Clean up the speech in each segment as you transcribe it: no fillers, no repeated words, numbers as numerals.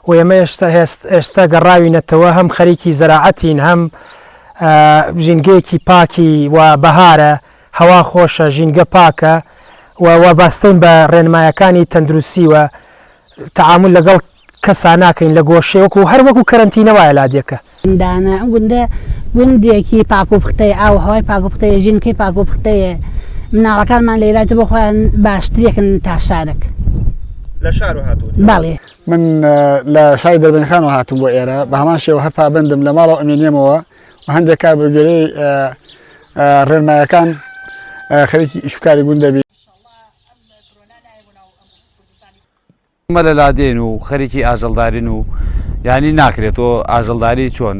و ئێمە ئێستا ئێستا گەڕاوینەتەوە هەم خەریکی زەراعەتین هەم ژینگەیەکی پاکی و بەهارە هەوا خۆشە ژینگە پاکە و وابەستەین بە ڕێنمایەکانی تەندروستی و تەعامول لەگەڵ کەسا ناکەین لە گۆشەی وەکو هەر وەکو کەرەنتینە وایە لادێکە. دانە ئەم گوندە گوندێکی پاک و پوختەیە ئاو و هەوای پاک و پوختەیە ژینگەی پاک و پوختەیە مناڵەکانمان لێرە بۆ خۆیان باشترێکن تا شارەک. لە شارەوە هاتوون؟ بەڵێ. من لە شاری دەربەندیخانەوە هاتووم بۆ ئێرە بە هەمان شێوە هەر پابەندم لە ماڵەوە ئەمێنێمەوە و هەندێک کار بە گوێرەی ڕێنمایەکان خەریکی ئیش و کاری گوند دەبین. ئێمە لە لادێین و خەریکی ئاژەڵدارین و یانی ناکرێت تۆ ئاژەڵداری چۆن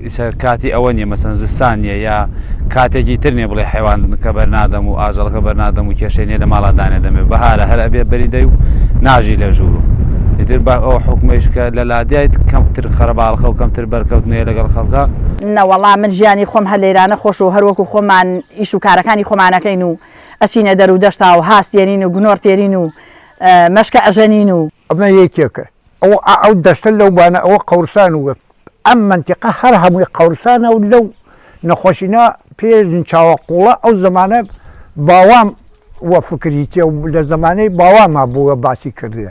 ئیسە کاتی ئەوە نییە مەسەن زستان نییە یا کاتێکی تر نییە بڵێ حیوان کە بەرنادەم و ئاژەڵەکە بەرنادەم و کێشەی نییە لە ماڵا دانێ دەمێ بەهارە هەر ئەبێ بەری دەی و ناژی لە ژوور و ئیتر بە ئەو حکومەیش کە لە لادیایت کەمتر خەرەباڵخە و کەمتر بەرکەوتنەیە لەگەڵ خەڵکا. نەوەڵا من ژیانی خۆم هەر لەیرانە خۆش و هەر وەکو خۆمان ئیش و کارەکانی خۆمانەکەین و ئەچینە دەر و دەشتا و هاس تێرین و گنۆڕ تێرین و مەشکە ئەژەنین و. ئەمە یەکێکە ئەو ئەو دەشتە لەو بانە ئەوە قەورسان و ئەم مەنتیقە هەر هەمووی قەورسانە و لەو نەخۆشینە پێش چاوە قوڵە ئەو زەمانە باوام وە فکری تێ و لە زەمانەی باواما بووە باسی کردێ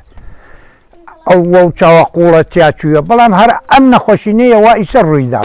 ئەو وەو چاوە قوڵە تیا چووە بەڵام هەر ئەم نەخۆشینەیە وا ئیسە ڕوویدا.